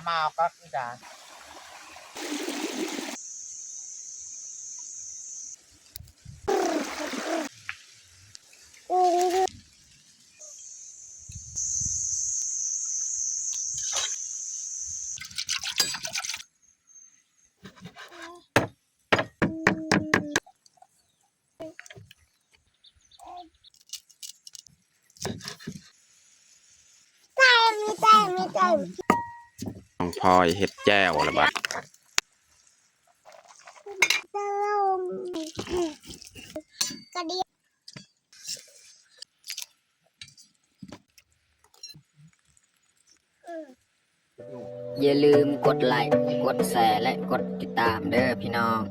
ມາເອົາກັບອີສານ. ນ້ອງພອຍເຮັດແຈ່ວລະບາດ. ຢ່າລືມກົດໄລ້ ກົດແຊ ແລະ ກົດຕິດຕາມເດີພີ່ນ້ອງ.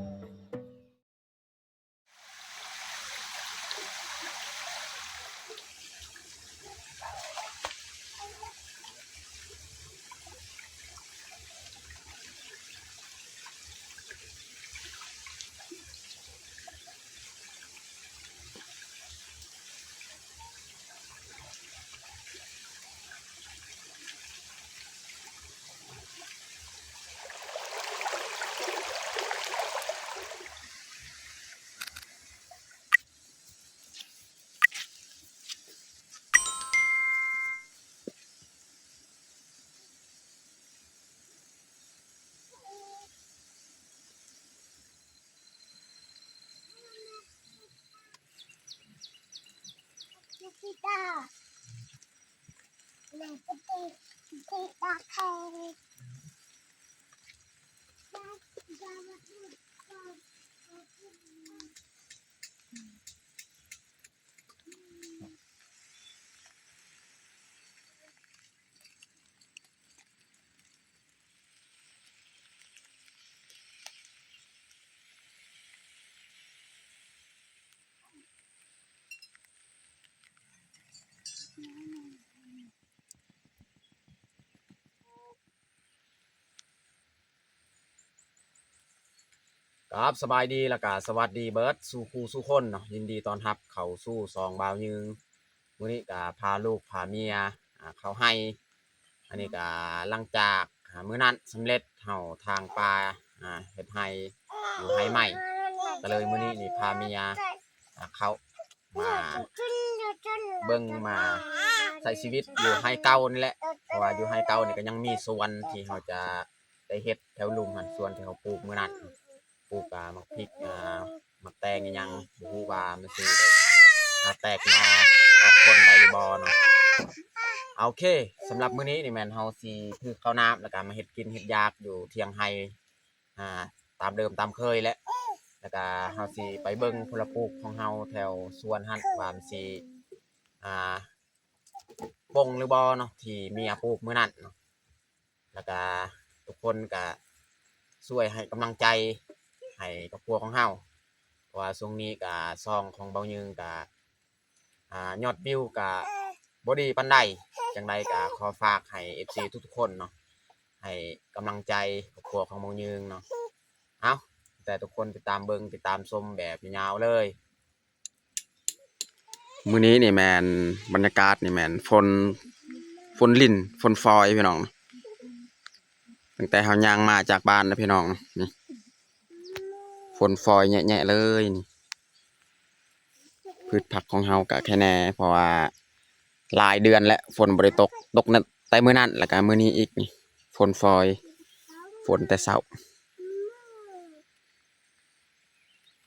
ຄັບ ສະບາຍດີ ແລ້ວກະສະຫວັດດີເບິດສູ່ຄູ່ສູ່ຄົນເນາະ, ຍິນດີຕ້ອນຮັບເຂົ້າສູ່ຊ່ອງບ່າວຍືງ. ມື້ນີ້ກະພາລູກພາເມຍ ອາ ເຂົ້າໄຮ່. ອັນນີ້ກະຫຼັງຈາກ ອາ ມື້ນັ້ນສຳເລັດເຮົາຖາງປ່າ ອາ ເຮັດໄຮ່ຢູ່ໄຮ່ໃໝ່, ກະເລີຍມື້ນີ້ນີ້ພາເມຍ ອາ ເຂົ້າ ມາເບິ່ງ ມາໃຊ້ຊີວິດຢູ່ໄຮ່ເກົ່ານີ້ແຫຼະ, ເພາະວ່າຢູ່ໄຮ່ເກົ່ານີ້ກໍຍັງມີສວນທີ່ເຮົາຈະໄດ້ເຮັດແຖວລຸ່ມຫັ້ນ, ສວນທີ່ເຮົາປູກມື້ນັ້ນ, ປູກ ອາ ໝາກພິກ ອາ ໝາກແຕງອີ່ຫຍັງ, ບໍ່ຮູ້ວ່າມັນຊິ ອາ ແຕກໜໍ່ອອກຜົນໄດ້ຫຼືບໍ່ເນາະ. ໂອເຄ ສຳລັບມື້ນີ້ນີ້ແມ່ນເຮົາຊິຖືເຂົ້ານ້ຳ ແລ້ວກະມາເຮັດກິນເຮັດຢາກຢູ່ຖຽງໄຮ່ ອາ ຕາມເດີມຕາມເຄີຍແຫຼະ, ແລ້ວກະເຮົາຊິໄປເບິ່ງຜົນລະປູກຂອງເຮົາແຖວສວນຫັ້ນວ່າມັນຊິ ອາ ປົ່ງຫຼືບໍ່ເນາະ ທີ່ເມຍປູກມື້ນັ້ນເນາະ. ແລ້ວກະທຸກຄົນກະຊ່ວຍໃຫ້ກຳລັງໃຈໃຫ້ຄອບຄົວຂອງເຮົາ, ເພາະວ່າຊ່ວງນີ້ກະຊ່ອງຂອງບ່າວຍືງກະ ອາ ຍອດວິວກະບໍ່ດີປານໃດ. ຈັ່ງໃດກະຂໍຝາກໃຫ້ເອັຟຊີທຸກໆຄົນເນາະ ໃຫ້ກຳລັງໃຈຄອບຄົວຂອງບ່າວຍືງເນາະ. ເອົາ ແຕ່ທຸກຄົນຕິດຕາມເບິ່ງ ຕິດຕາມຊົມແບບຍາວໆເລີຍ. ມື້ນີ້ນີ້ແມ່ນບັນຍາກາດນີ້ແມ່ນຝົນ ຝົນລິນ ຝົນຝອຍພີ່ນ້ອງ, ຕັ້ງແຕ່ເຮົາຍ່າງມາຈາກບ້ານນະພີ່ນ້ອງ, ນີ້ ຝົນຝອຍແຍະໆເລີຍນີ້. ພືດຜັກຂອງເຮົາກະແຄ່ແນ່ ເພາະວ່າຫຼາຍເດືອນແລ້ວຝົນບໍ່ໄດ້ຕົກ, ຕົກແຕ່ມື້ນັ້ນ ແລ້ວກະມື້ນີ້ອີກນີ້ ຝົນຝອຍ ຝົນແຕ່ເຊົ້າ.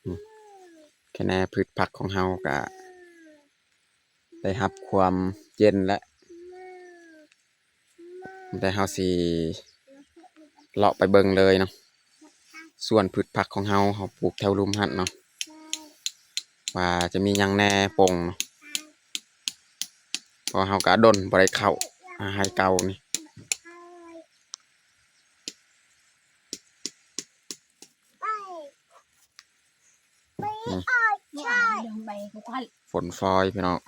ນີ້ ແຄ່ແນ່ພືດຜັກຂອງເຮົາກະໄດ້ຮັບຄວາມເຢັນແລ້ວ, ແຕ່ເຮົາຊິເລາະໄປເບິ່ງເລີຍເນາະ, ສວນພືດຜັກຂອງເຮົາ ເຮົາປູກແຖວລຸ່ມຫັ້ນເນາະ ວ່າຈະມີຫຍັງແດ່ປົ່ງເນາະ, ເພາະເຮົາກະດົນບໍ່ໄດ້ເຂົ້າຫາໄຮ່ເກົ່ານີ້. ອືມ ຝົນຝອຍພີ່ນ້ອງ.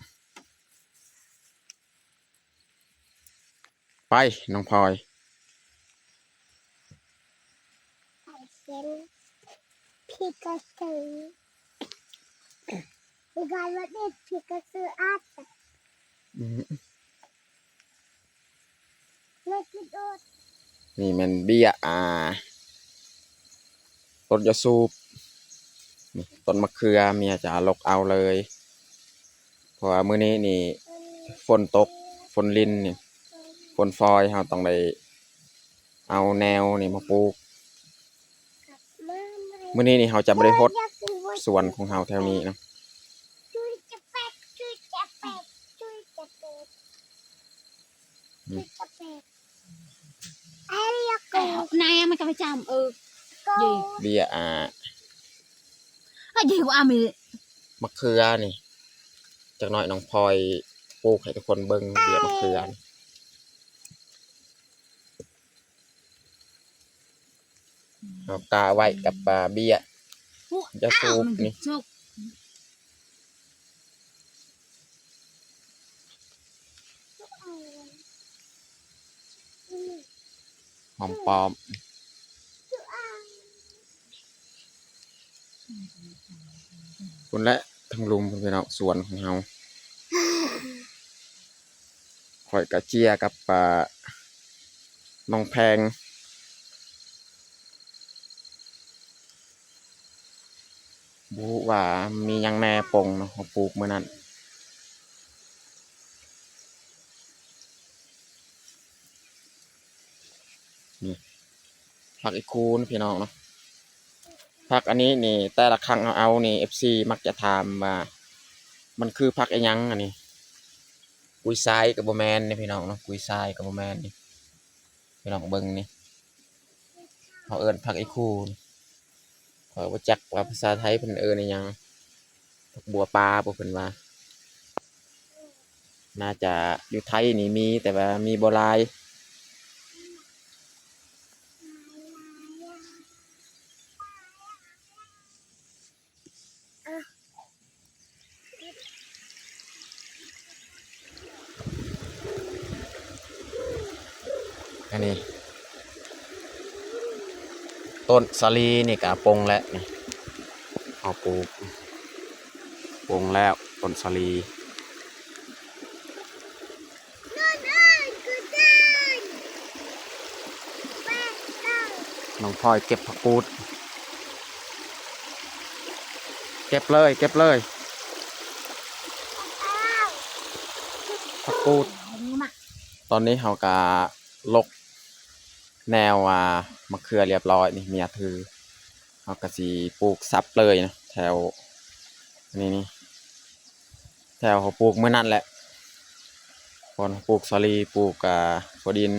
ໄປ ນ້ອງພອຍ. ເປັນພິກາເຊີ ການວ່າເປັນພິກາເຊີອາດ ອືມ ແມ່ກິນໂອດ. ນີ້ແມ່ນເບ້ຍ ອ່າ ຕົ້ນຢາສູບ ນີ້ ຕົ້ນມະເຂືອ ເມຍຈະລົກເອົາເລີຍ ເພາະວ່າມື້ນີ້ນີ້ຝົນຕົກ ຝົນລິນນີ້ ຝົນຝອຍ ເຮົາຕ້ອງໄດ້ເອົາແນວນີ້ມາປູກ. ມື້ນີ້ນີ້ເຮົາຈະບໍ່ໄດ້ຫົດສວນຂອງເຮົາແຖວນີ້ເນາະ. ແນມມັນກໍໄປຈຳ ເອີ ເບ້ຍ ອ່າ ມະເຂືອນີ້ ຈັກໜ້ອຍນ້ອງພອຍປູກໃຫ້ທຸກຄົນເບິ່ງ ເບ້ຍມະເຂືອນີ້. ເຮົາກະໄວ້ກັບ ອ່າ ເບ້ຍຢາສູບນີ້ ຫອມປ້ອມ ພຸ້ນແຫຼະ ທາງລຸ່ມພຸ້ນ ພີ່ນ້ອງ ສວນຂອງເຮົາ. ຂ້ອຍກະເຈຍກັບ ອ່າ ນ້ອງແພງ ບໍ່ຮູ້ວ່າມີຫຍັງແດ່ປົງເນາະ ເຮົາປູກມື້ນັ້ນ. ນີ້ ຜັກອີ່ຄູນພີ່ນ້ອງເນາະ. ຜັກອັນນີ້ນີ້ ແຕ່ລະຄັ້ງເຮົາເອົານີ້ ເອັຟຊີມັກຈະຖາມວ່າ ມັນຄືຜັກອີ່ຫຍັງອັນນີ້? ກຸຍຊາຍກໍບໍ່ແມ່ນນີ້ພີ່ນ້ອງເນາະ ກຸຍຊາຍກໍບໍ່ແມ່ນນີ້ ພີ່ນ້ອງເບິ່ງນີ້ ເຮົາເອີ້ນຜັກອີ່ຄູນ. ຂ້ອຍບໍ່ຈັກວ່າພາສາໄທເພິ່ນເອີ້ນອີ່ຫຍັງ ຜັກບົວປ່າບໍ ເພິ່ນວ່າ ໜ້າຈະຢູ່ໄທນີ້ມີ ແຕ່ວ່າມີບໍ່ຫຼາຍ. ອັນນີ້ ຕົ້ນສາລີນີ້ກະປົງແລ້ວນີ້ ເຮົາປູກປົງແລ້ວ ຕົ້ນສາລີ. ນ້ອງພອຍເກັບຜັກກູດ ເກັບເລີຍ ເກັບເລີຍ ຜັກກູດ. ຕອນນີ້ເຮົາກະລົກແນວ ອ່າ ມະເຂືອລຽບຮ້ອຍນີ້ ເມຍຖື ເຮົາກະຊິປູກສັບເລີຍເນາະ ແຖວນີ້ນີ້ ແຖວເຮົາປູກມື້ນັ້ນແຫຼະ ບ່ອນເຮົາປູກສາລີ ປູກ ອ່າ ຖົ່ວດິນ.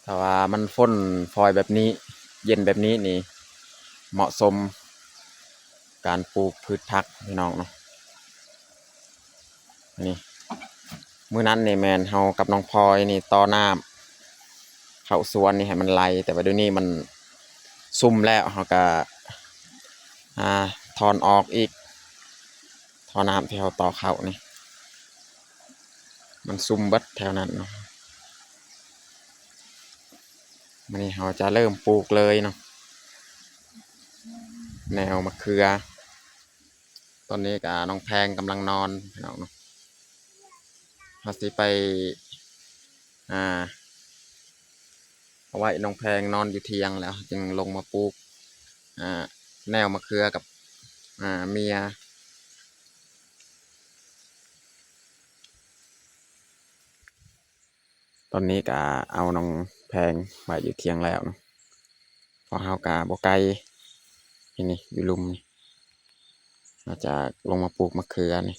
ຖ້າວ່າມັນຝົນຝອຍແບບນີ້ ເຢັນແບບນີ້ນີ້ ເໝາະສົມການປູກພືດຜັກ ພີ່ນ້ອງເນາະ. ນີ້ ມື້ນັ້ນນີ້ແມ່ນເຮົາກັບນ້ອງພອຍນີ້ຕໍ່ນ້ຳເຂົ້າສວນນີ້ໃຫ້ມັນໄຫຼ ແຕ່ວ່າດຽວນີ້ມັນຊຸ່ມແລ້ວ ເຮົາກະ ອ່າ ຖອນອອກອີກ ທໍ່ນ້ຳທີ່ເຮົາຕໍ່ເຂົ້ານີ້ ມັນຊຸ່ມເບິດແຖວນັ້ນເນາະ. ມື້ນີ້ເຮົາຈະເລີ່ມປູກເລີຍເນາະ ແນວມະເຂືອ. ຕອນນີ້ກະນ້ອງແພງກຳລັງນອນພີ່ນ້ອງເນາະ ເຮົາຊິໄປ ອ່າ ເອົາໄວ້ນ້ອງແພງນອນຢູ່ທ່ຽງແລ້ວ ເຮົາຈຶ່ງລົງມາປູກ ອ່າ ແນວມະເຂືອກັບ ອ່າ ເມຍ. ຕອນນີ້ກະເອົານ້ອງແພງໄວ້ຢູ່ທ່ຽງແລ້ວເນາະ ເພາະເຮົາກະບໍ່ໄກ ນີ້ ຢູ່ລຸ່ມນີ້ ເຮົາຈະລົງມາປູກມະເຂືອນີ້.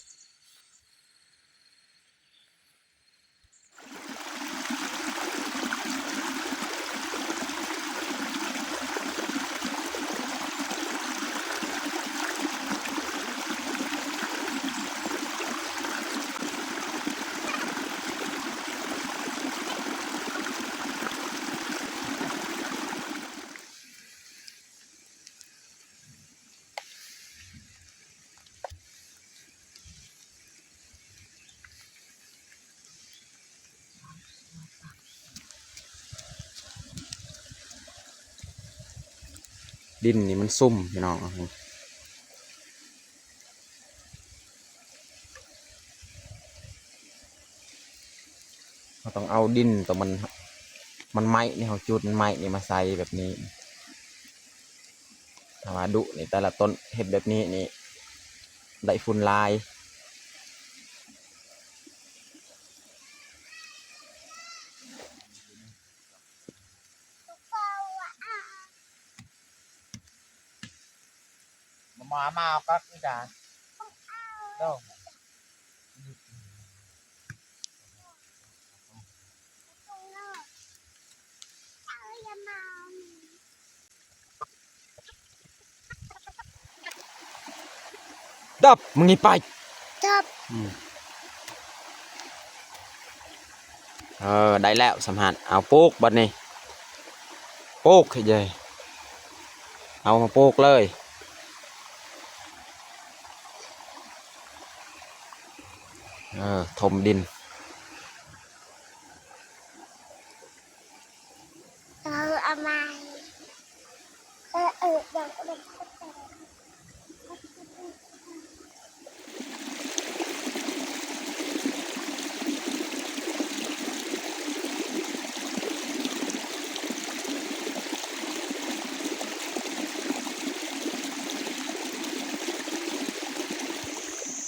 ດິນນີ້ມັນຊຸ່ມພີ່ນ້ອງ. เราต้องเอาดินตัวมัน มันไหม้นี่ เราจุดมันไหม้นี่มาใส่แบบนี้ ถ้าว่าดุนี่ แต่ละต้นเฮ็ดแบบนี้นี่ ได้ฝุ่นหลาย ດັບ ມຶງນີ້ໄປ ດັບ ອືມ ເອີ ໄດ້ແລ້ວ ສຳຫັ້ນ ເອົາປູກບັດນີ້ ປູກໃຫ້ໃຫຍ່ ເອົາມາປູກເລີຍ ເອີ ຖົມດິນ. ເອີ ເອົາໃໝ່ ເອີ ເອີ ເອີ ເອີ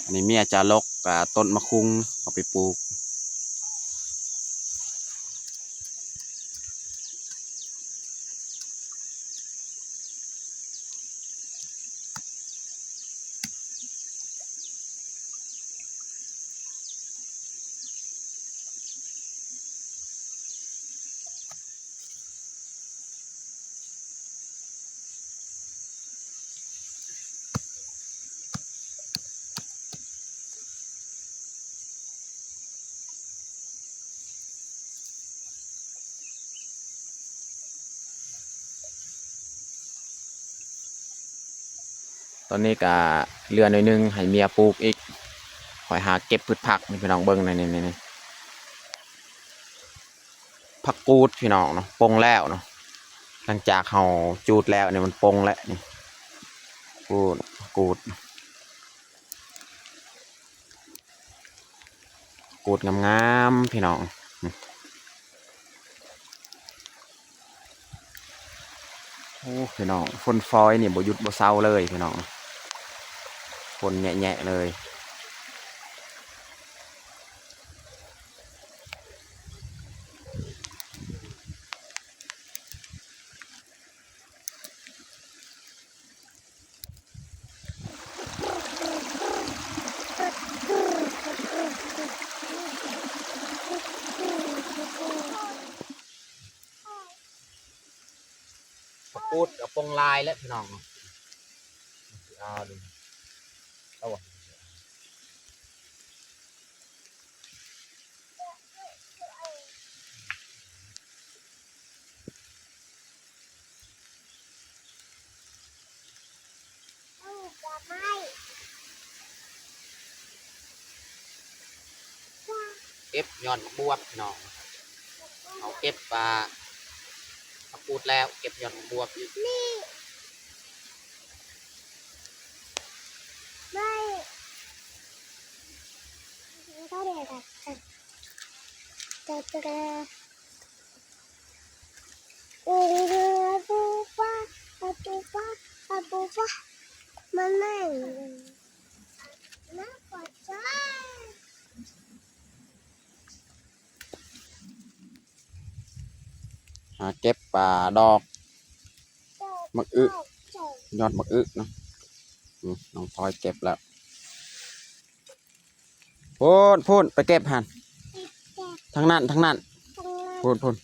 ອັນນີ້ເມຍຈະລົກ ອ່າ ຕົ້ນໝາກຄຸງເອົາໄປປູກ. ຕອນນີ້ກະເຫຼືອໜ້ອຍໜຶ່ງ ໃຫ້ເມຍປູກອີກ. ຂ້ອຍຫາເກັບພືດຜັກນີ້ ພີ່ນ້ອງເບິ່ງ ນີ້ ນີ້ ນີ້ ນີ້ ຜັກກູດ ພີ່ນ້ອງເນາະ ປົ່ງແລ້ວເນາະ ຫຼັງຈາກເຮົາຈູດແລ້ວນີ້ ມັນປົ່ງແລ້ວນີ້ ກູດ ກູດ ກູດງາມໆ ພີ່ນ້ອງ. ໂອ້ ພີ່ນ້ອງ ຝົນຝອຍນີ້ບໍ່ຢຸດບໍ່ເຊົາເລີຍ ພີ່ນ້ອງ ຝົນແຍະໆ ເລີຍ. ຜັກກູດກະປົ່ງຫຼາຍແລ້ວ ພີ່ນ້ອງເນາະ ເອົາເດີ ເອົາບໍ່? ເກັບຍອດໝາກບວບ ພີ່ນ້ອງ ເຮົາເກັບ ອ່າ ຜັກກູດແລ້ວ ເກັບຍອດໝາກບວບອີກ ນີ້ ໄດ້ ໄດ້ ຫາເກັບ ອ່າ ດອກໝາກອຶ ຍອດໝາກອຶເນາະ. ອືມ ນ້ອງພອຍເກັບແລ້ວ. ພຸ້ນ ພຸ້ນ ໄປເກັບຫັ້ນ ທາງນັ້ນ ທາງນັ້ນ ທາງນັ້ນ ພຸ້ນ ພຸ້ນ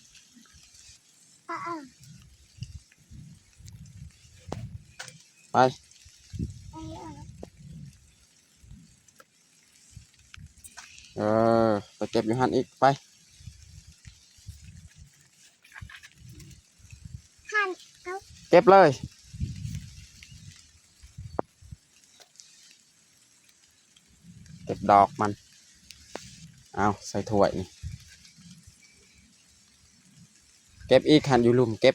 ໄປ ໄປ ເອີ ໄປເກັບຢູ່ຫັ້ນອີກ ໄປ ຫັ້ນ ເອົາ ເກັບເລີຍ. ເກັບດອກມັນ ເອົາໃສ່ຖ້ວຍນີ້ ເກັບອີກຫັ້ນ ຢູ່ລຸ່ມເກັບ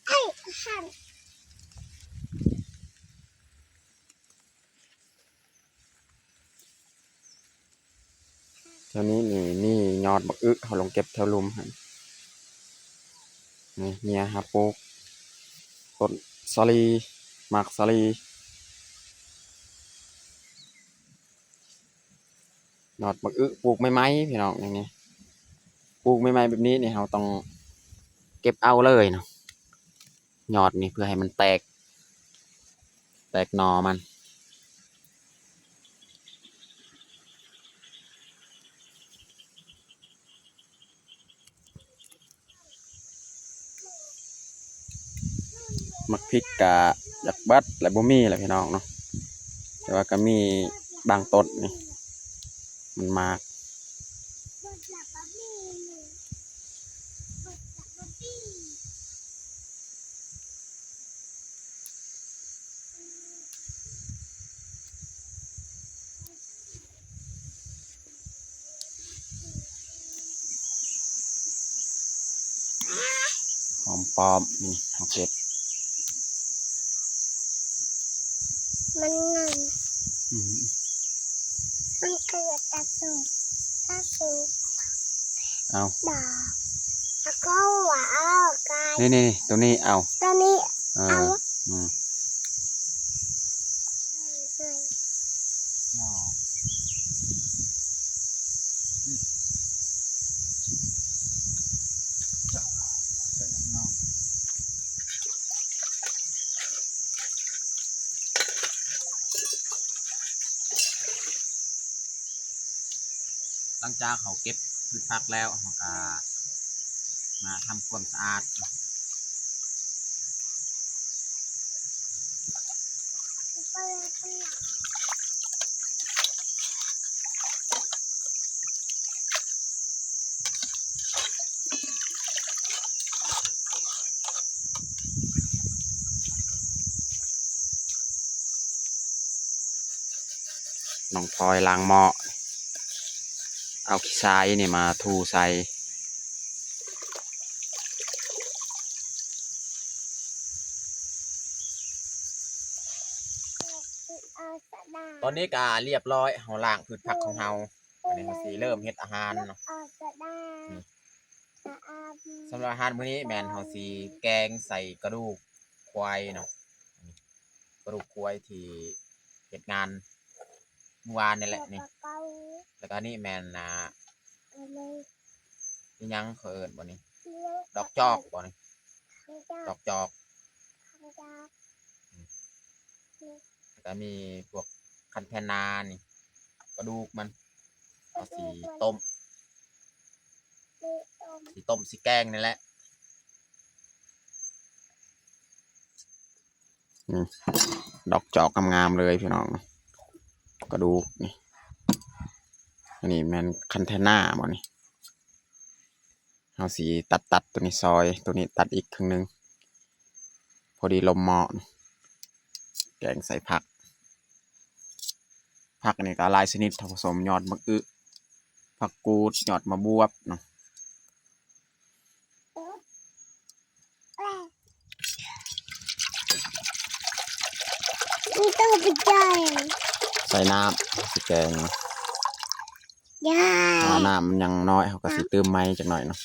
ເອີ ຫັ້ນ. ແຖວນີ້ນີ້ ນີ້ຍອດບັກອຶ ເຮົາລົງເກັບແຖວລຸ່ມຫັ້ນ. ນີ້ເມຍຫາປູກຕົ້ນສາລີ ໝາກສາລີ. ຍອດບັກອຶ ປູກໃໝ່ໆ ພີ່ນ້ອງ ນີ້ ປູກໃໝ່ໆ ແບບນີ້ນີ້ ເຮົາຕ້ອງເກັບເອົາເລີຍເນາະ ຍອດນີ້ ເພື່ອໃຫ້ມັນແຕກ ແຕກໜໍ່ມັນ. ໝາກພິກກະຢາກເບິດແລ້ວ ບໍ່ມີແລ້ວພີ່ນ້ອງເນາະ ແຕ່ວ່າກະມີບາງຕົ້ນນີ້ ມັນໝາກ. ຫອມປ້ອມ ນີ້ເຮົາເກັບ ມັນງາມ ອືມ ມັນເກີດຕາສຸກ ຕາສຸກ ເອົາ ດອກ ແລ້ວກໍວ່າເອົາໄກ່ ນີ້ໆ ໂຕນີ້ເອົາ ໂຕນີ້ ເອີ ເອົາ ອືມ. ຫຼັງຈາກເຮົາເກັບພືດຜັກແລ້ວ ເຮົາກະມາທຳຄວາມສະອາດ. ນ້ອງພອຍລ້າງໝໍ້ ເອົາຂີ້ຊາຍນີ້ມາຖູໃສ່. ຕອນນີ້ກະລຽບຮ້ອຍ ເຮົາລ້າງພືດຜັກຂອງເຮົາ ອັນນີ້ເຮົາຊິເລີ່ມເຮັດອາຫານເນາະ. ສຳລັບອາຫານມື້ນີ້ແມ່ນເຮົາຊິແກງໃສ່ກະດູກຄວາຍເນາະ ກະດູກຄວາຍທີ່ເຮັດງານມື້ວານນີ້ແຫຼະນີ້ ແລ້ວກະນີ້ແມ່ນ ອ່າ ອີ່ຫຍັງເຂົາເອີ້ນບໍ່ນີ້ ດອກຈອກບໍ່ນີ້ ດອກຈອກ ແລ້ວກະມີພວກຄັນແທນນານີ້ ກະດູກມັນ ເຮົາຊິຕົ້ມ ຊິຕົ້ມຊິແກງນີ້ແຫຼະ. ອືມ ດອກຈອກງາມໆເລີຍພີ່ນ້ອງ ກະດູກນີ້ ອັນນີ້ແມ່ນຄັນແທນນາບໍ່ນີ້ ເຮົາຊິຕັດໆ ໂຕນີ້ຊອຍ ໂຕນີ້ຕັດອີກເຄິ່ງໜຶ່ງ ພໍດີລົມໝໍ້ ແກງໃສ່ຜັກ. ຜັກນີ້ກະຫຼາຍຊະນິດ ເຮົາປະສົມຍອດໝາກອຶ ຜັກກູດ ຍອດໝາກບວບເນາະ. ໃສ່ນ້ຳ ຊິແກງ ເພາະວ່ານ້ຳມັນຍັງນ້ອຍ ເຮົາກະຊິຕື່ມໃໝ່ຈັກໜ້ອຍເນາະ.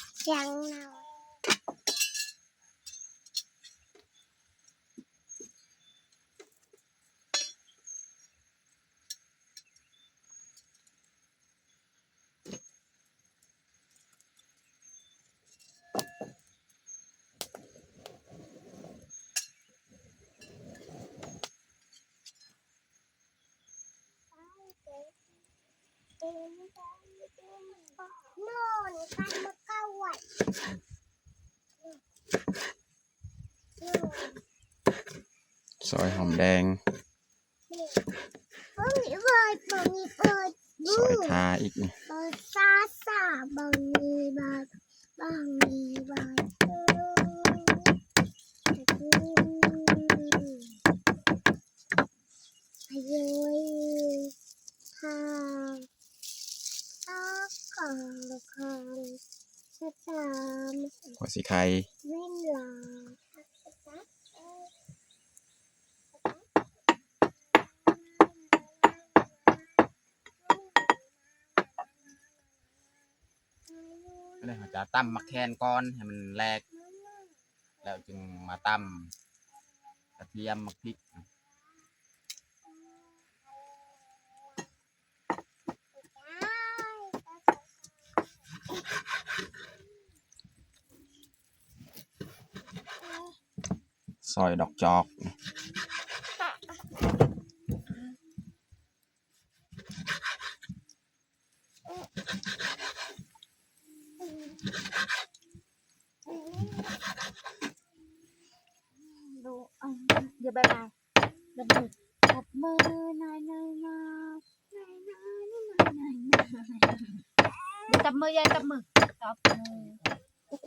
ຊອຍຫອມແດງ ຊອຍຂ່າອີກ ຫົວສີໄຂ່ ເ ນີ້ເຮົາຈະຕຳໝາກແຄນກ່ອນໃຫ້ມັນແຫຼກ ແລ້ວຈຶ່ງມາຕຳກະທຽມ ໝາກພິກ. ຊອຍດອກຈອກ.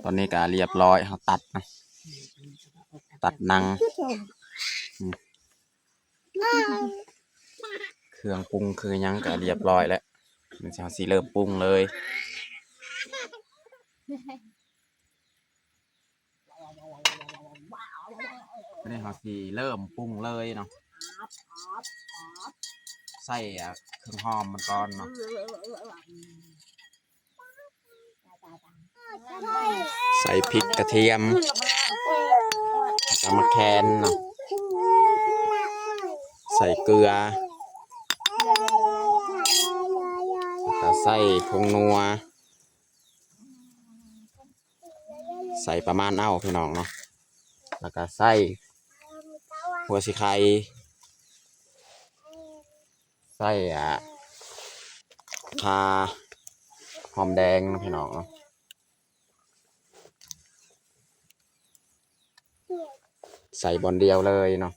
ຕອນນີ້ກະລຽບລ້ອຍ ເຮົາຕັດນະ ຕັດໜັງ ອືມ ເຄື່ອງປຸງເຄື່ອງຫຍັງກະລຽບລ້ອຍແລ້ວ ດຽວເຮົາຊິເລີ່ມປຸງເລີຍ. ບາດນີ້ເຮົາຊິເລີ່ມປຸງເລີຍເນາະ ໃສ່ ອາ ເຄື່ອງຫອມມັນກ່ອນເນາະ ໃສ່ພິກກະທຽມ ແລ້ວກະໝາກແຄນເນາະ ໃສ່ເກືອ ແລ້ວກະໃສ່ຜົງນົວ ໃສ່ປະມານເອົາພີ່ນ້ອງເນາະ ແລ້ວກະໃສ່ຫົວສີໄຄ ໃສ່ ອ່າ ຂ່າຫອມແດງເນາະພີ່ນ້ອງເນາະ ໃສ່ບ່ອນດຽວເລີຍເນາະ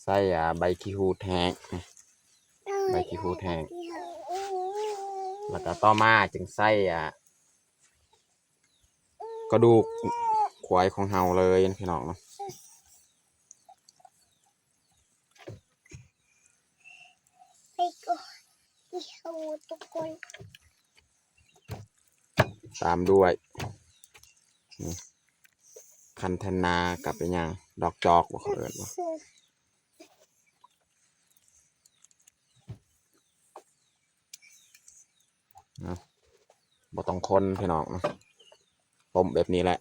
ໃສ່ ອ່າ ໃບຂີ້ຫູດແຫ້ງ ໃບຂີ້ຫູດແຫ້ງ ແລ້ວກະຕໍ່ມາຈຶ່ງໃສ່ ອ່າ ກະດູກຄວາຍຂອງເຮົາເລີຍພີ່ນ້ອງເນາະ ຕາມດ້ວຍ ນີ້ ຄັນແທນນາກັບອີຫຍັງ ດອກຈອກບໍ່ ເຂົາເອີ້ນບໍ່? ເນາະ ບໍ່ຕ້ອງຄົນພີ່ນ້ອງເນາະ ຕົ້ມແບບນີ້ແຫຼະ.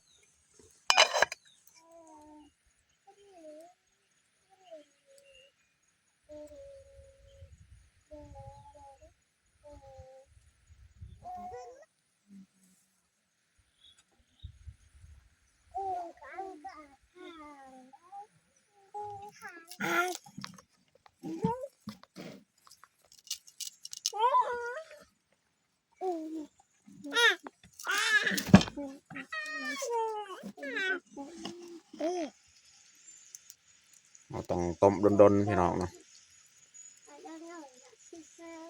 ເຮົາຕ້ອງຕົ້ມດົນໆ ພີ່ນ້ອງເນາະ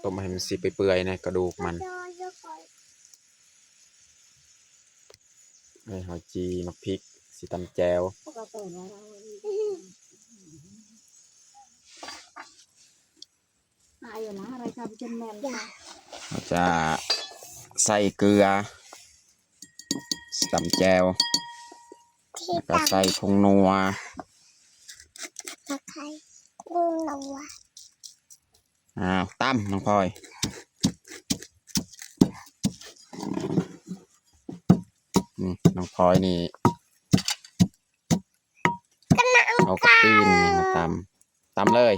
ຕົ້ມໃຫ້ມັນຊິເປື່ອຍໆ ໃນກະດູກມັນ. ໃຫ້ເຮົາຈີ່ໝາກພິກ ຊິຕຳແຈ່ວ ເຮົາຈະໃສ່ເກືອ ຊິຕຳແຈ່ວ ແລ້ວກະໃສ່ຜົງນົວ ຕະໄຄ ຜົງນົວ ອ້າວ ຕຳ ນ້ອງພອຍ ນີ້ ນ້ອງພອຍນີ້ ເອົາກະຕີນນີ້ມາຕຳ ຕຳເລີຍ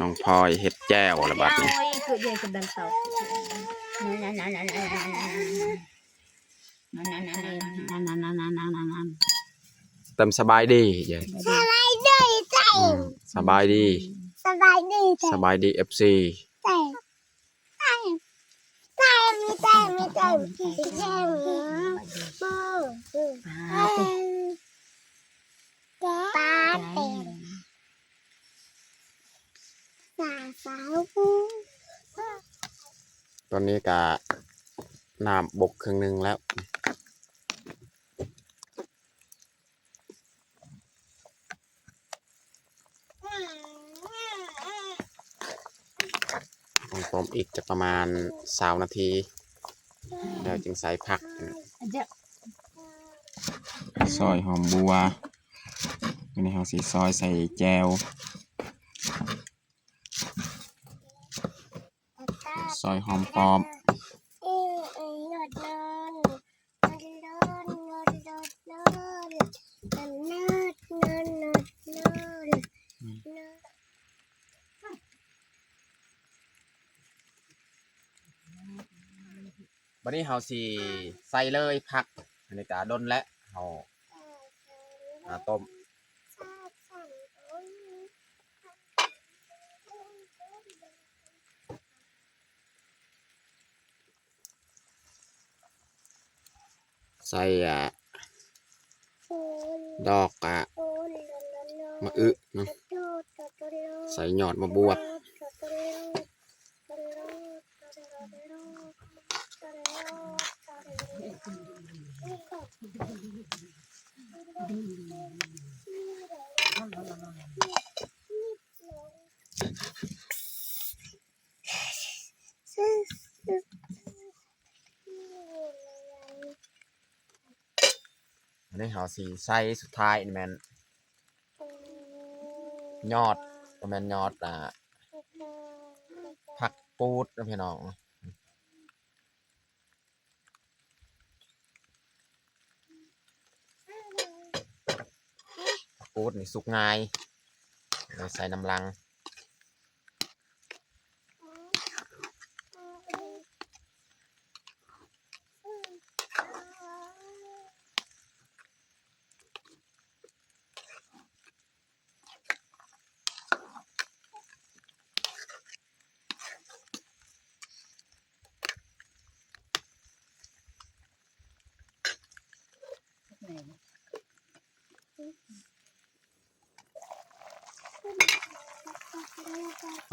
ນ້ອງພອຍເຮັດແຈ່ວລະບາດນີ້ ຕຳສະບາຍດີ ສະບາຍດີ ສະບາຍດີ ສະບາຍດີ ສະບາຍດີ ເອັຟຊີ ຕອນນີ້ກະນ້ຳບົກເຄິ່ງໜຶ່ງແລ້ວ ຕ້ອງຕົ້ມອີກຈັກປະມານຊາວນາທີ ແລ້ວຈຶ່ງໃສ່ຜັກ ອັນນີ້ ຊອຍຫອມບົວ ອັນນີ້ເຮົາຊິຊອຍໃສ່ແຈ່ວ ຊອຍຫອມປ້ອມ. ບັດນີ້ເຮົາຊິໃສ່ເລີຍຜັກ ອັນນີ້ກະດົນແລ້ວ ເຮົາ ອ່າ ຕົ້ມ. ໃສ່ ອ່າ ດອກ ອ່າ ມະອຶເນາະ ໃສ່ຍອດມະບວບ. ອັນນີ້ເຮົາຊິໃສ່ສຸດທ້າຍນີ້ແມ່ນຍອດ ບໍ່ແມ່ນຍອດ ອ່າ ຜັກກູດເນາະພີ່ນ້ອງ. ຜັກກູດນີ້ສຸກງ່າຍ ເອົາໃສ່ນຳຫຼັງ.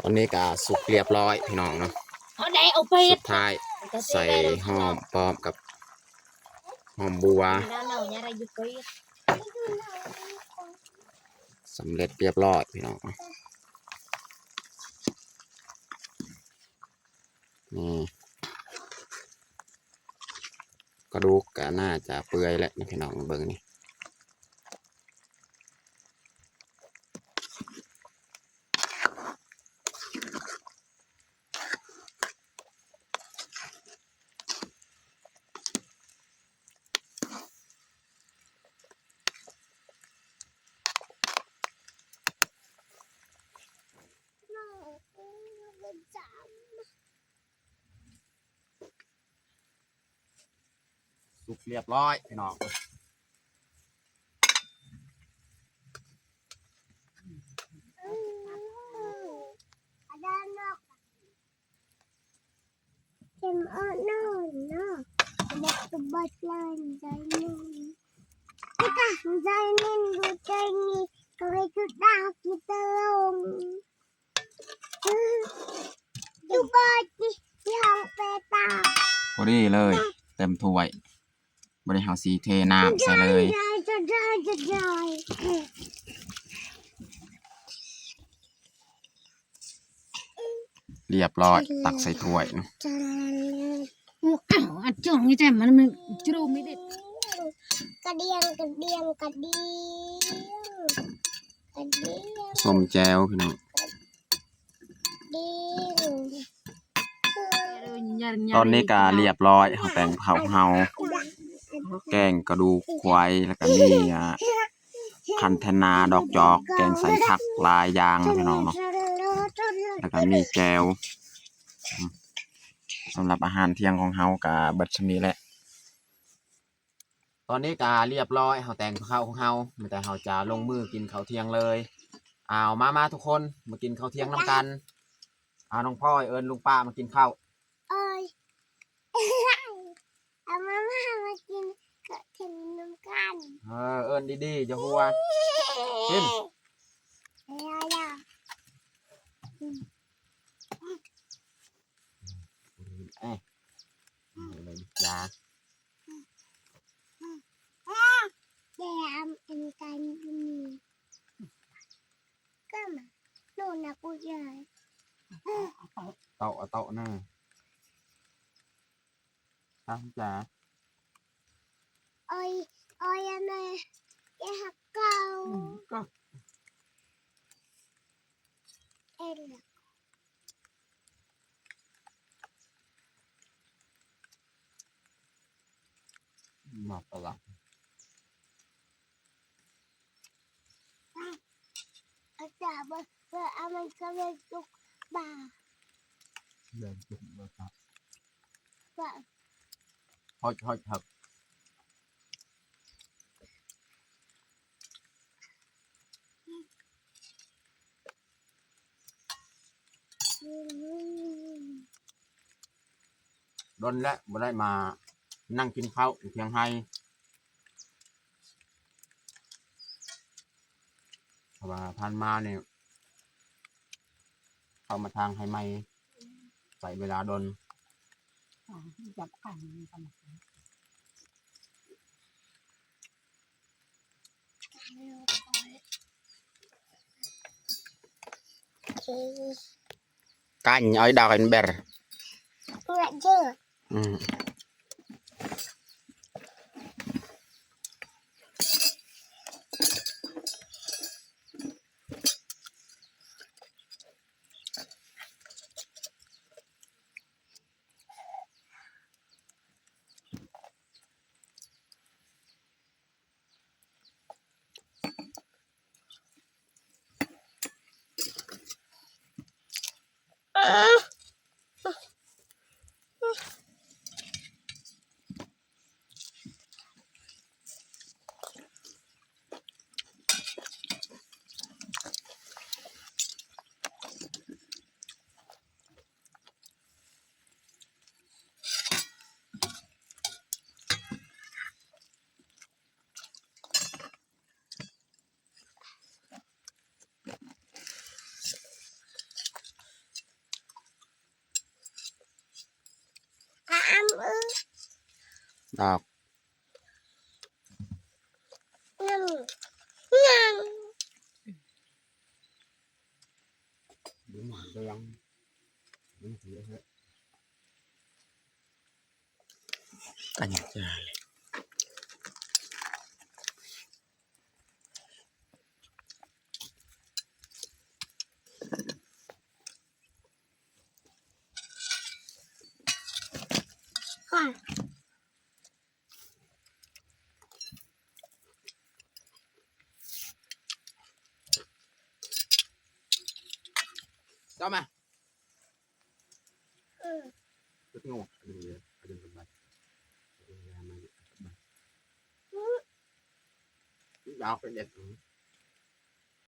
ຕອນນີ້ກະສຸກລຽບຮ້ອຍພີ່ນ້ອງເນາະ. ເອົາໄດ້ ເອົາໄປ ສຸດທ້າຍໃສ່ຫອມປ້ອມກັບຫອມບົວ. ສຳເລັດລຽບຮ້ອຍພີ່ນ້ອງ. ນີ້ ກະດູກກະໜ້າຈະເປື່ອຍແລ້ວນະພີ່ນ້ອງ ເບິ່ງນີ້. ສຸກລຽບຮ້ອຍພີ່ນ້ອງ. ພໍດີເລີຍ ເຕັມຖ້ວຍ. ບັດນີ້ເຮົາຊິເທນ້ຳໃສ່ເລີຍ. ລຽບຮ້ອຍ ຕັກໃສ່ຖ້ວຍ. ອັນຈ້ອງນີ້ແຕ່ມັນ ມັນຈະຮູ້ມີເດັດ ກະດຽງ ກະດຽງ ກະດຽງ ກະດຽງ ສົ້ມແຈ່ວພີ່ນ້ອງ. ຕອນນີ້ກະລຽບຮ້ອຍ ເຮົາແຕ່ງເຂົ້າເຮົາ ແກງກະດູກຄວາຍ ແລ້ວກະມີ ອ່າ ຄັນທະນາດອກຈອກ ແກງໃສ່ຜັກຫຼາຍຢ່າງເນາະພີ່ນ້ອງເນາະ ແລ້ວກະມີແຈ່ວ. ສຳລັບອາຫານທ່ຽງຂອງເຮົາກະເບິດສ່ຳນີ້ແຫຼະ. ຕອນນີ້ກະລຽບຮ້ອຍ ເຮົາແຕ່ງເຂົ້າຂອງເຮົາ ມີແຕ່ເຮົາຈະລົງມືກິນເຂົ້າທ່ຽງເລີຍ. ເອົາ ມາ ມາທຸກຄົນ ມາກິນເຂົ້າທ່ຽງນຳກັນ. ເອົາ ນ້ອງພອຍ ເອີ້ນລຸງປ້າມາກິນເຂົ້າ. ເອີຍ ເອົາ ມາ ມາ ມາກິນເຂົ້າທ່ຽງນຳກັນ. ເອີ ເອີ້ນດີໆ ຢ່າຫົວ. ກິນ. ເອີ ເອົາເລີຍ ຢາ. ແດມອັນກັນຢູ່ນີ້ ກໍມາໂນ່ນນະ ປູໃຫຍ່. ເຕົາະ ເຕົາະນະ ຕາມຈາ. ໂອ້ຍ Ôi, anh ơi, cái hạt cau. ອືມ ກໍ Em là ໝາກຝຣັ່ງ Acha, bơ, bơ, aman kami tuk ba. ແມ່ນ ເປັນ ເປັນ ເປັນ Ba. ຮອດ ຮອດ ຮອດ. ດົນແລ້ວບໍ່ໄດ້ມານັ່ງກິນເຂົ້າຢູ່ທຽງໄຮ່ ເພາະວ່າຜ່ານມານີ້ ເຂົ້າມາທາງໄຮ່ໃໝ່ ໃຊ້ເວລາດົນ. Canh ơi đào canh ber. Ngại chưa? Ừ. Ăn ư. Đọc. Ngăn. Ngăn. Đúng rồi, tôi ăn. Đúng rồi, tôi ăn. Ăn cho. Toma. Ơ. Terus ngomong, ada yang, ada yang lebat. Ada yang lama, lebat. Ini apa, Dek?